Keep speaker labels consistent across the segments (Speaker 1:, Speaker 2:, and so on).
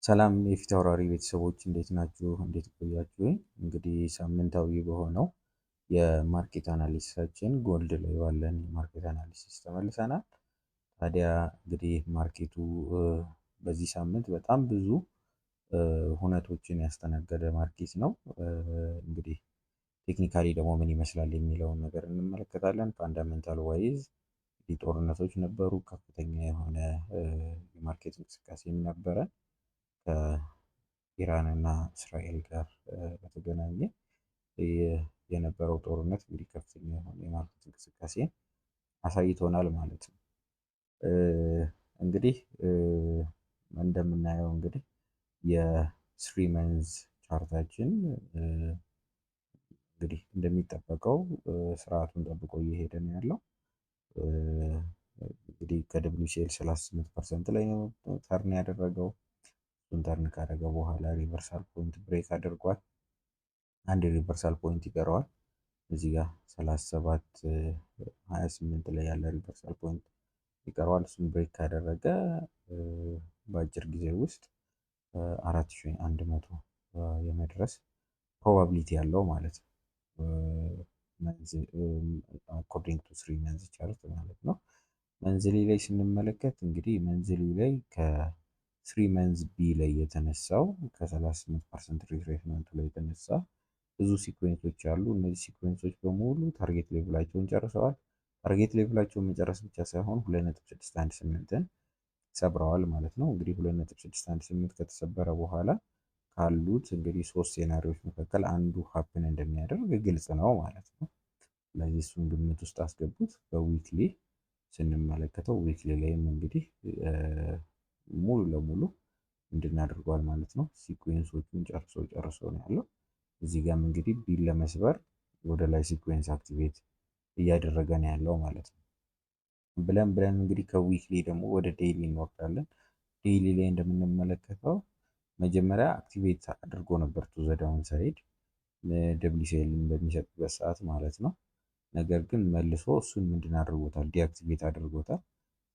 Speaker 1: ሰላም የፊት አውራሪ ቤተሰቦች፣ እንዴት ናችሁ? እንዴት ቆያችሁ? እንግዲህ ሳምንታዊ በሆነው የ market analysis ኣችን gold ላይ ባለን የ market analysis ተመልሰናል። ታዲያ እንግዲህ market ኡ በዚህ ሳምንት በጣም ብዙ ሁነቶችን ያስተናገደ market ነው። እንግዲህ technically ደግሞ ምን ይመስላል የሚለውን ነገር እንመለከታለን። Fundamental wise እንግዲህ ጦርነቶች ነበሩ። ከፍተኛ የሆነ የ market እንቅስቃሴም ነበረ ከኢራን እና እስራኤል ጋር በተገናኘ የነበረው ጦርነት እንግዲህ ከፍተኛ የሆነ የ market እንቅስቃሴን አሳይቶናል ማለት ነው። እንግዲህ እንደምናየው እንግዲህ የ 3 months chart ኣችን እንግዲህ እንደሚጠበቀው ስርዓቱን ጠብቆ እየሄደ ነው ያለው። እንግዲህ ከ WCL 38% ላይ ነው turn ያደረገው። እሱን turn ካደረገ በኋላ reversal point break አድርጓል። አንድ reversal point ይቀረዋል። እዚህ ጋር 37.28 ላይ ያለ reversal point ይቀረዋል። እሱን break ካደረገ በአጭር ጊዜ ውስጥ 4100 የመድረስ probability ያለው ማለት ነው። According to 3 months chart ማለት ነው። Monthly ላይ ስንመለከት እንግዲህ monthly ላይ ከ 3 months B ላይ የተነሳው ከ38% retracement ኡ ላይ የተነሳ ብዙ sequence ኦች አሉ። እነዚህ sequence ኦች በሙሉ target level ኣቸውን ጨርሰዋል። Target level ኣቸውን መጨረስ ብቻ ሳይሆን 2.618ን ሰብረዋል ማለት ነው። እንግዲህ 2.618 ከተሰበረ በኋላ ካሉት እንግዲህ ሶስት scenario ዎች መካከል አንዱ happen እንደሚያደርግ ግልጽ ነው ማለት ነው። ስለዚህ እሱን ግምት ውስጥ አስገቡት። በ weekly ስንመለከተው weekly ላይም እንግዲህ ሙሉ ለሙሉ ምንድን አድርጓል ማለት ነው። Sequence ኦቹን ጨርሶ ጨርሶ ነው ያለው። እዚህ ጋም እንግዲህ B ን ለመስበር ወደ ላይ sequence activate እያደረገ ነው ያለው ማለት ነው። ብለን ብለን እንግዲህ ከ weekly ደግሞ ወደ daily እንወርዳለን። Daily ላይ እንደምንመለከተው መጀመሪያ activate አድርጎ ነበር to the downside WCL ን በሚሰጥበት ሰዓት ማለት ነው። ነገር ግን መልሶ እሱን ምንድን አድርጎታል? Deactivate አድርጎታል።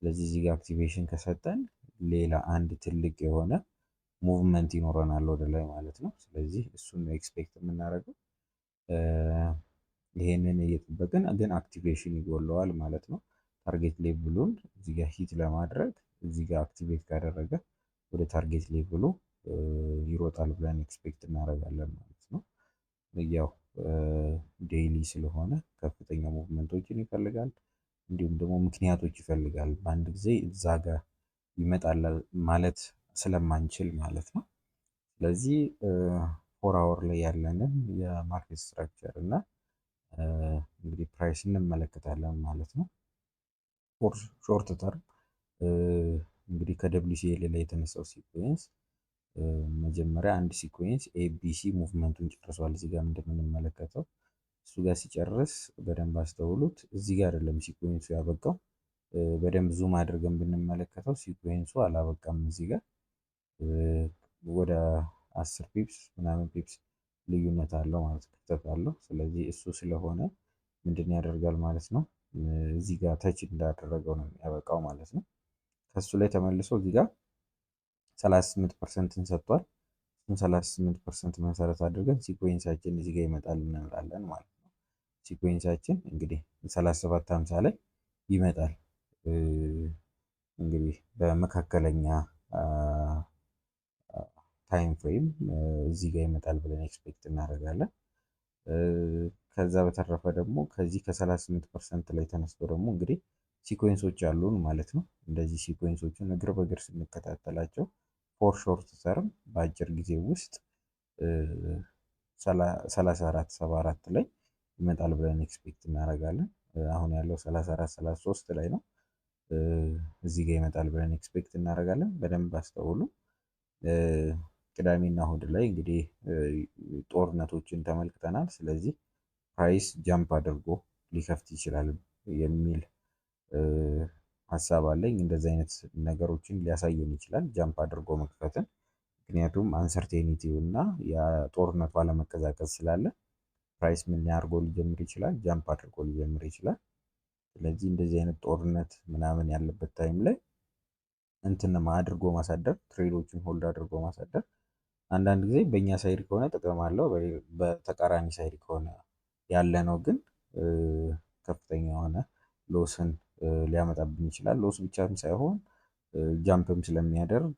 Speaker 1: ስለዚህ እዚህ ጋር activation ከሰጠን ሌላ አንድ ትልቅ የሆነ movement ይኖረናል ወደ ላይ ማለት ነው። ስለዚህ እሱን ነው expect የምናደርገው። ይሄንን እየጠበቅን ግን activation ይጎለዋል ማለት ነው። Target level ኡን እዚህ ጋር hit ለማድረግ እዚህ ጋር activate ካደረገ ወደ target level ኡ ይሮጣል ብለን expect እናደርጋለን ማለት ነው። ያው daily ስለሆነ ከፍተኛ movement ኦችን ይፈልጋል። እንዲሁም ደግሞ ምክንያቶች ይፈልጋል። በአንድ ጊዜ እዛ ጋር ይመጣል ማለት ስለማንችል ማለት ነው። ስለዚህ 4 hour ላይ ያለንን የ market structure እና እንግዲህ price እንመለከታለን ማለት ነው። Short term እንግዲህ ከ WCL ላይ የተነሳው sequence መጀመሪያ አንድ sequence ABC movement ኡን ጨርሷል። እዚህ ጋር እንደምንመለከተው እሱ ጋር ሲጨርስ በደንብ አስተውሉት። እዚህ ጋር አይደለም sequence ኡ ያበቃው። በደንብ zoom አድርገን ብንመለከተው sequence ኡ አላበቃም። እዚህ ጋር ወደ 10 pips ምናምን pips ልዩነት አለው ማለት ክፍተት አለው። ስለዚህ እሱ ስለሆነ ምንድን ያደርጋል ማለት ነው፣ እዚህ ጋር touch እንዳደረገው ነው የሚያበቃው ማለት ነው። ከሱ ላይ ተመልሶ እዚህ ጋር 38%ን ሰጥቷል። እሱን 38% መሰረት አድርገን sequence ኣችን እዚህ ጋር ይመጣል እንላለን ማለት ነው። Sequence ኣችን እንግዲህ 37.50 ላይ ይመጣል። እንግዲህ በመካከለኛ time frame እዚህ ጋር ይመጣል ብለን expect እናደርጋለን። ከዛ በተረፈ ደግሞ ከዚህ ከ38% ላይ ተነስቶ ደግሞ እንግዲህ sequence ኦች አሉን ማለት ነው። እንደዚህ sequence ኦችን እግር በእግር ስንከታተላቸው for short term በአጭር ጊዜ ውስጥ 34.74 ላይ ይመጣል ብለን expect እናደርጋለን። አሁን ያለው 34.33 ላይ ነው። እዚህ ጋር ይመጣል ብለን expect እናደርጋለን። በደንብ አስተውሉ። ቅዳሜና እሁድ ላይ እንግዲህ ጦርነቶችን ተመልክተናል። ስለዚህ price jump አድርጎ ሊከፍት ይችላል የሚል ሀሳብ አለኝ። እንደዚህ አይነት ነገሮችን ሊያሳየን ይችላል jump አድርጎ መክፈትን። ምክንያቱም uncertainty ው እና የጦርነቱ አለመቀዛቀዝ ስላለ price ምን አድርጎ ሊጀምር ይችላል? Jump አድርጎ ሊጀምር ይችላል። ስለዚህ እንደዚህ አይነት ጦርነት ምናምን ያለበት time ላይ እንትን አድርጎ ማሳደር፣ trade ኦችን hold አድርጎ ማሳደር አንዳንድ ጊዜ በእኛ side ከሆነ ጥቅም አለው። በተቃራኒ side ከሆነ ያለ ነው ግን ከፍተኛ የሆነ loss ን ሊያመጣብን ይችላል። Loss ብቻም ሳይሆን jump ም ስለሚያደርግ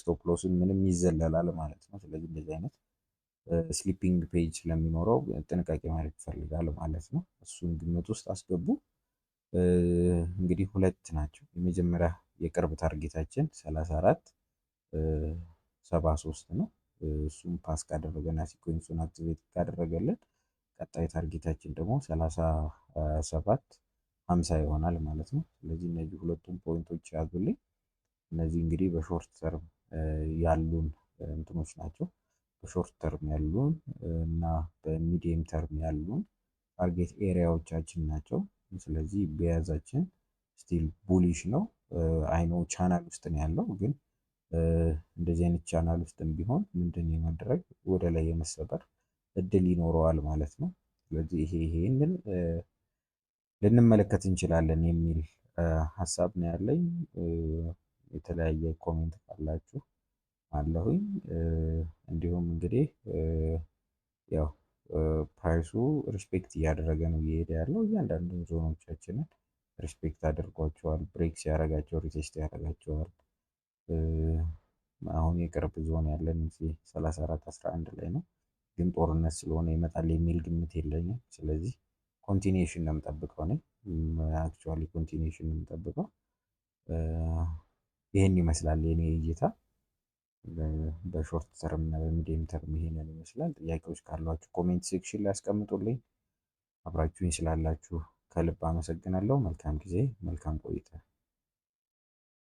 Speaker 1: stop loss ን ምንም ይዘለላል ማለት ነው። ስለዚህ እንደዚህ አይነት slipping page ስለሚኖረው ጥንቃቄ ማድረግ ይፈልጋል ማለት ነው። እሱን ግምት ውስጥ አስገቡ። እንግዲህ ሁለት ናቸው። የመጀመሪያ የቅርብ target ኣችን 34.73 ነው። እሱም pass ካደረገና sequence ኡን activate ካደረገልን ቀጣይ target ኣችን ደግሞ 37.50 ይሆናል ማለት ነው። ስለዚህ እነዚህ ሁለቱም point ኦች ያዙልኝ። እነዚህ እንግዲህ በ short term ያሉን እንትኖች ናቸው። በ short term ያሉን እና በ medium term ያሉን target area ዎቻችን ናቸው። ስለዚህ bias ኣችን still bullish ነው። I know channel ውስጥ ነው ያለው፣ ግን እንደዚህ አይነት ቻናል ውስጥም ቢሆን ምንድን የማድረግ ወደ ላይ የመሰበር እድል ይኖረዋል ማለት ነው። ስለዚህ ይሄንን ልንመለከት እንችላለን የሚል ሀሳብ ነው ያለኝ። የተለያየ comment ካላችሁ አለሁኝ። እንዲሁም እንግዲህ ያው price ኡ respect እያደረገ ነው እየሄደ ያለው። እያንዳንዱን zone ኦቻችንን respect አድርጓቸዋል። Break ሲያደርጋቸው retest ያደርጋቸዋል። አሁን የቅርብ ዞን ያለን 34.11 ላይ ነው፣ ግን ጦርነት ስለሆነ ይመጣል የሚል ግምት የለኝም። ስለዚህ continuation ነው የምጠብቀው እኔ፣ actually continuation ነው የምጠብቀው። ይህን ይመስላል የኔ እይታ በ short term እና በ medium term ይሄንን ይመስላል። ጥያቄዎች ካሏችሁ comment section ላይ አስቀምጡልኝ። አብራችሁኝ ስላላችሁ ከልብ አመሰግናለሁ። መልካም ጊዜ፣ መልካም ቆይታ።